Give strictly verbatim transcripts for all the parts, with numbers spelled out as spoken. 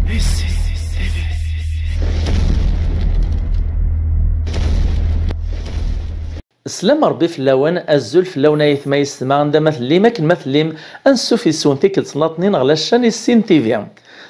Slam Ṛebbi fell-awen, azul fell-awen ay atma yessetma, anda ma tellim, akken ma tellim, ansuf yes-wen tikkelt n laṭnin ɣer la chaîne Issin T V.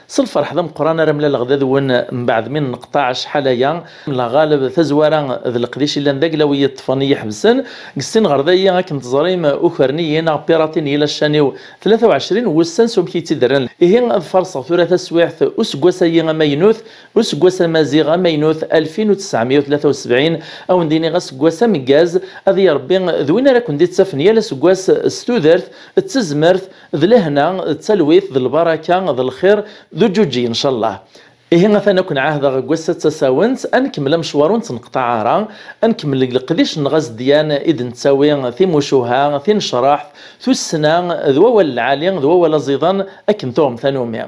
S lferḥ d ameqqran ara mlaleɣ d adwen mbeɛd mi neqṭeɛ acḥal aya. Lɣaleb tazwara d leqdic i llan d aglaw i yi-ṭṭfen, i yi-ḥebsen. Deg sin ɣer dayi, akken teẓrim, ukren-iyi neɣ piratin-iyi la chaîne-iw tlata u ɛecrin n wussan s wamek i tt-id-rran. Ihi ad farṣeɣ tura taswiɛt useggas-agi amaynut, useggas amaziɣ amaynut alfin u tesɛemya u tlata u sebɛin, a wen-d-iniɣ aseggas ameggaz, ad iyi Ṛebbi d win ara ken-d-ittafen yal aseggas s tudert, d tazmert, d lehna, d talwit, d lbaraka, d lxir, d uǧuǧi, ncallah. Ihi atan ad ken-ɛahdeɣ deg wass-a d tasawent, ad nkemmel amecwar ur nettneqṭaɛ ara, ad nkemmel deg leqdic-nneɣ azedyan i d-nettawi timucuha, tinecraḥt, tussna, d wawal lɛali, d wawal aẓidan, akken tuɣem tanumi.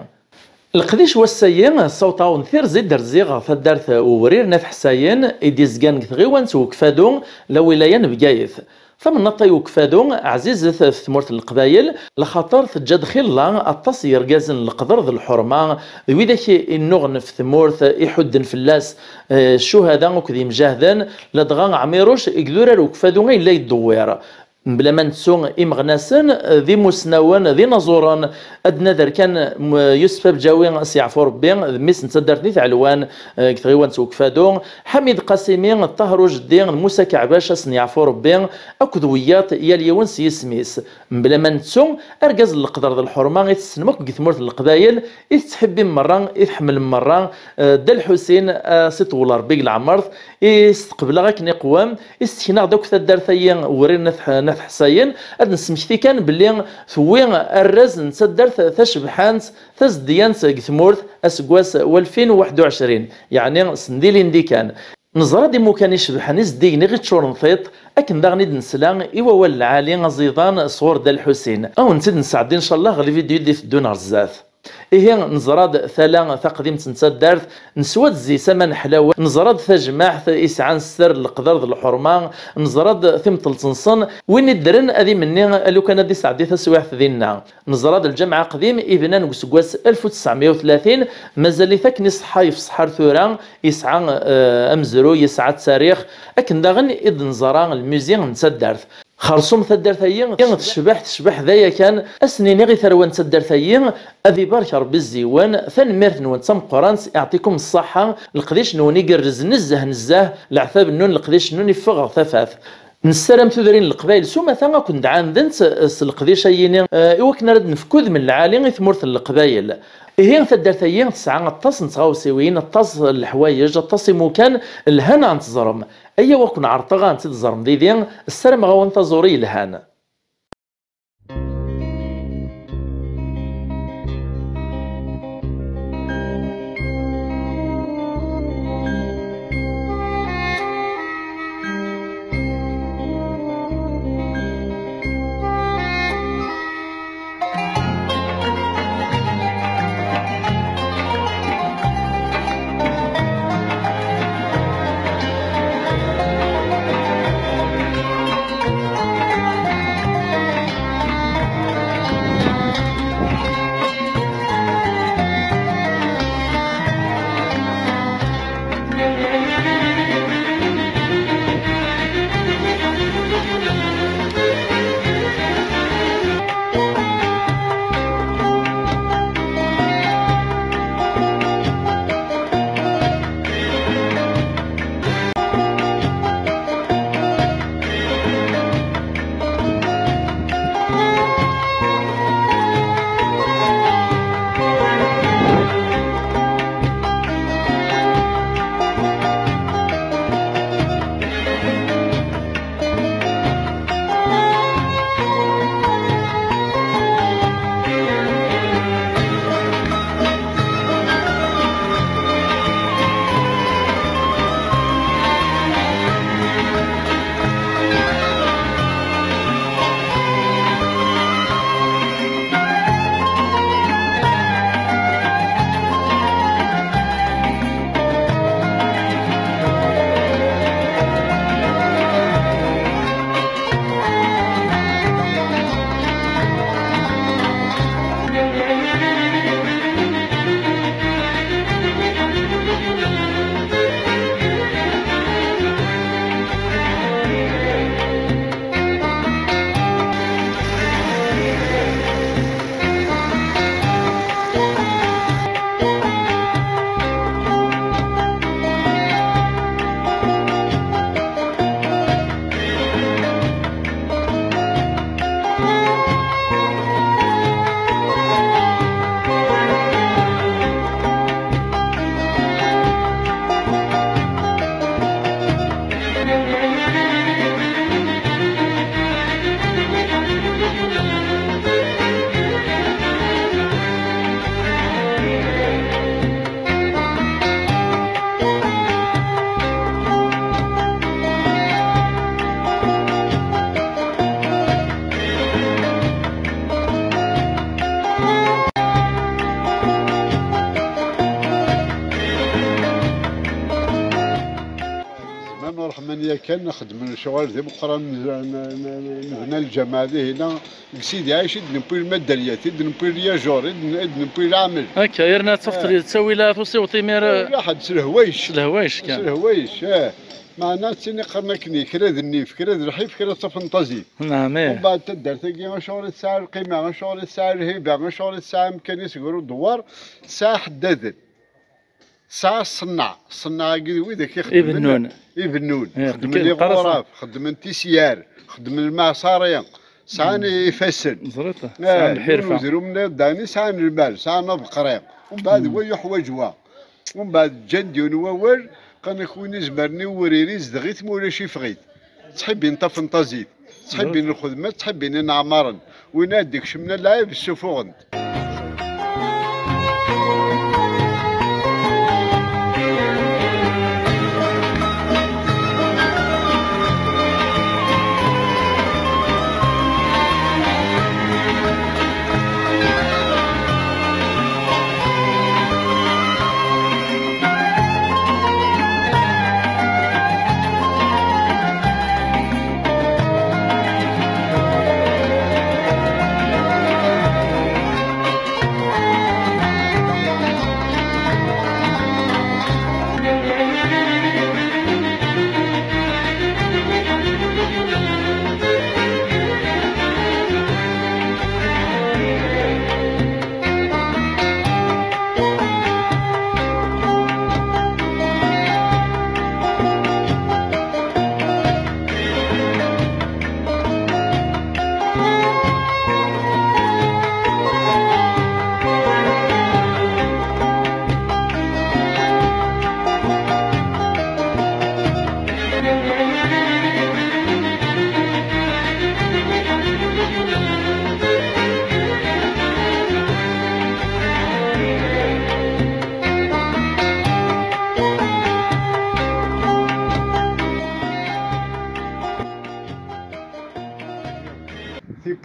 Leqdic wass-ayi, sawṭawen tirzi d-rziɣ ɣer taddart Uwrir n At Ḥsayen, i d-izgan deg tɣiwant Ukfadu, la wilaya n Bgayet. Tamnaḍt-a n Ukfadu ɛzizet ɣef tmurt n Leqbayel, laxaṭer teǧǧa-d xilla aṭas n yergazen n leqder d lḥurma, d widak i, i nnuɣen ɣef tmurt, iḥudden fell-as, eh, ccuhada akked yimjahden, ladɣa Ɛmiruc deg durar Ukfadu ay yella yeddewwir. Mebla ma nettu imeɣnasen, d imusnawen, d inaẓuren. Ad d-nader kan, m-, Yusef Abǧawi, a s-yeɛfu Ṛebbi, d mmi-s n taddart n At Ɛelwan, eh, deg tɣiwant n Ukfadu, Ḥamid Qasimi, d Ṭaher Ujeddi, d Musa Kaɛbac, a sen-yeɛfu Ṛebbi, akked wiyaḍ, yal yiwen s yisem-is. Mebla ma nettu argaz n leqder d lḥurma i tessnem akk deg tmurt n Leqbayel, i tettḥibbim merra, i tḥemmlem merra, eh, Dda Lḥusin, a s-iṭewwel Ṛebbi deg leɛmer-t, i s-tqebleɣ akken iqwem, i s-sekneɣ-d akk taddart-ayi Uwrir n At Ḥ-, n At Ḥsayen, ad d-nesmekti kan belli tewwi arraz n taddart tacebḥant, tazedyant deg tmurt, aseggas walfin u waḥed u ɛecrin, yeɛni send ilindi kan. Neẓra-d imukan icebḥen izeddigen i ɣ-iččuren tiṭ, akken daɣen i d-nesla i wawal lɛali aẓidan sɣur Dda Lḥusin. A wen-tt-id-nesɛeddi, ncallah, ɣer lvidyu i d-iteddun ɣer zdat. Ihi, neẓra-d tala taqdimt n taddart, neswa-d zzi-s aman ḥlawen, neẓra-d tajmaɛt isɛan sser n leqder d lḥurma, neẓra-d timṭelt-nsen, win iddren ad imenni a lukan ad d-isɛeddi taswiɛt dinna. Neẓra-d lǧameɛ aqdim ibnan deg useggas alef u tesɛemya u tlatin, mazal-it akken iṣeḥḥa, yefṣeḥ ar tura, yesɛa, eh, amezruy, yesɛa ttarix, akken daɣen i d-neẓra lmuzi n taddart. Xersum taddart-ayi tecbeḥ, tecbeḥ d aya kan. Ad sen-iniɣ i tarwa n taddart-ayi, ad ibarek Ṛebbi zzi-wen, tanemmirt-nwen d tameqqrant, iɛṭikum ṣṣaḥa, leqdic-nwen igerrez nezzeh, nezzeh, leɛtab-nnun, leqdic-nnun iffeɣ ɣer tafat. Nessaram tudrin n Leqbayel s umata ad ken-d-ɛandent s leqdic-ayini, eh, i wakken ara d-nefk udem n lɛali i tmurt n Leqbayel. Ihi, taddart-ayi tesɛa aṭas n tɣawsiwin, aṭas n leḥwayeǧ, aṭas imukan lhan ad ten-teẓrem. Aya wa ken-ɛerḍeɣ ad ten-id-teẓrem didi, ssarameɣ-awen taẓuri yelhan. Yakan xedmen lecɣal d imeqqranen, n-, n-, n-, nebna lǧameɛ dihin, deg Sidi Ɛic i d-newwi lmadaniyat, i d-newwi lyajuṛ, i d-, i d-newwi lɛamel. Akka, yerna ad tafeḍ ttawil ara tusiweḍ imir. Raḥ-d s lehwayec. S lehwayec kan. S lehwayec, eh. Meɛna ttini qqaren akken, kra d nnif, kra d lḥif, kra d tafenṭazit. Neɛm, ih. Umbeɛd taddart-agi, acuɣer i tesɛa lqima, acuɣer i tesɛa lhiba, acuɣer i tesɛa amkan-is gar udewwar, tesɛa ḥeddaden. Tesɛa ṣṣennaɛ, ṣṣennaɛ-agi d widak ixeddmen. Ibennun. Ibennun. Ih, xeddmen kan, qqar-as iɣuraf, xeddmen tisyar, xeddmen lmaṣari, sɛan ifassen. Ẓriɣ. Eh, sɛan lḥirfa. Yiwen udrum-nni dani sɛan lmal, sɛan abeqri. Umbeɛd wa yuḥwaǧ wa. Umbeɛd ǧǧan-d yiwen wawal, qqaren-ak win izemren i uwrir izdeɣ-it, ma ulac iffeɣ-it. Ttḥibbin tafenṭazit, ttḥibbin lxedma, ttḥibbin ineɛmaren. Win ad d-ikecmen lɛib, ssufuɣen-t.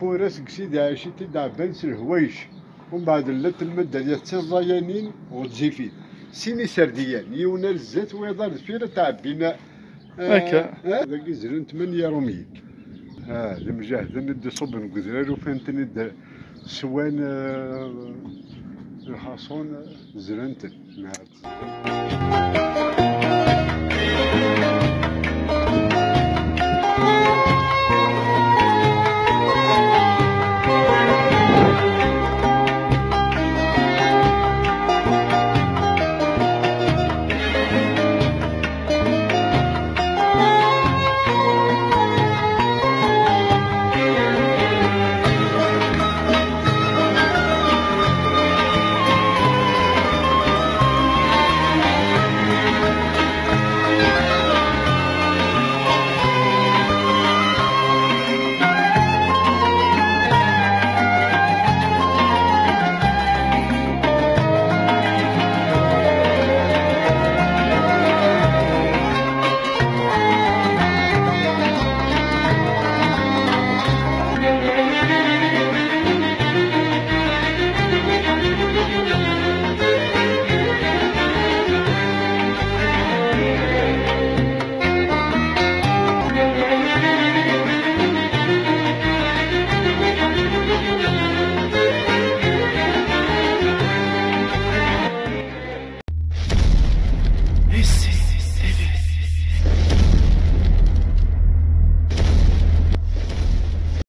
Tiwwura seg Sidi Ɛic i t-id-ɛebban s lehwayec. Umbeɛd llant lmadaniyat d tiẓayanin ɣezzifit. Sin iserdiyen, yiwen ar zdat, wayeḍ ar deffir, ad t-ɛebbin, eh, akka. Eh, dagi zrin tmanya Rumyen. Ah, d imjahden i d-iṣubben deg udrar, ufan-ten-id swan, eh, lḥaṣun, zran-ten.